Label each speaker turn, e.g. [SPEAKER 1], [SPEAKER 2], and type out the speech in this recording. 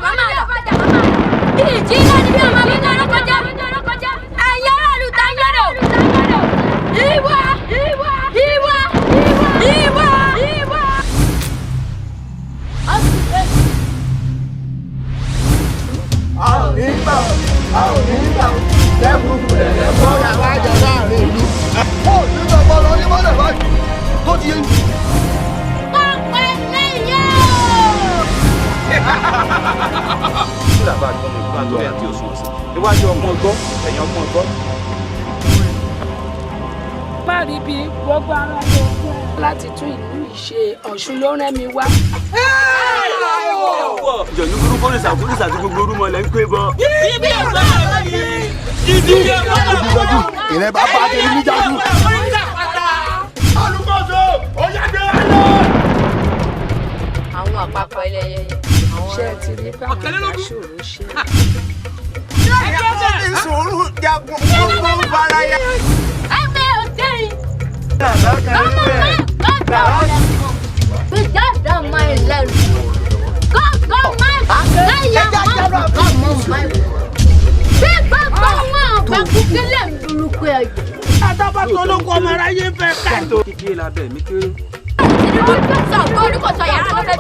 [SPEAKER 1] màmá rà. Ìjì ńlá ni bí ọmọ mi ní ọlọ́kọjá. Ẹ̀yin aráàlú ta ń yọ̀rọ̀. Ìwà! Ìwà! Ìwà! Ìwà! Ìwà!
[SPEAKER 2] A ò ní gbà, a ò ní gbà, lẹ́kùnkùn lẹ̀lẹ́ fọ́nrán wájà láàrin ìlú. Ó ní bàbá lọ ní mọ́lẹ̀ báyìí tó ti yé.
[SPEAKER 1] Pọ́npẹ́ lẹ́yìn o!
[SPEAKER 3] Kí làbá àgbọn mi bá torí àti òsùn ọ̀sẹ̀ iwájú ọgbọ́n gbọ́ ẹ̀yìn ọgbọ́n gbọ́.
[SPEAKER 4] Má rí bí gbogbo ara lè fún ẹ láti tún ìlú yìí ṣe. Ọ̀ṣun ló rán mi wá.
[SPEAKER 3] Jọ̀nù burúkú ní sàkúrú sàti gbogbo orúmọ lẹ́ ń pé bọ́.
[SPEAKER 2] Ìrẹ́ bá bá tẹ̀lé níjàdù. Alùpùpù ó yá gbé wá lọ.
[SPEAKER 1] Àwọn àpapọ̀ ẹlẹ́yẹ.
[SPEAKER 4] Ṣé ẹ ti rí pé àwọn ìyá ṣòro ṣe?
[SPEAKER 2] Ìṣòro jagun gbogbo baraya.
[SPEAKER 1] Ẹgbẹ́ òde yìí. Ọmọ máa gbọ́dọ̀ gbìjáde máa ń lẹ́nu. Gọ́gọ́ máa láyà máa gbọ́ mọ́ máa wò. Bí gbogbo wọn ọ̀bẹ kúkílẹ̀ ń burúkú ẹ̀jẹ̀.
[SPEAKER 4] Àtàbà tó ló kọ ọmọ aráyé fẹ́ ká.
[SPEAKER 3] Kékeré lábẹ́ mi kéré.
[SPEAKER 1] Ìdúró tó sọ ògbó oníkòsọ yàrá ló fẹ́.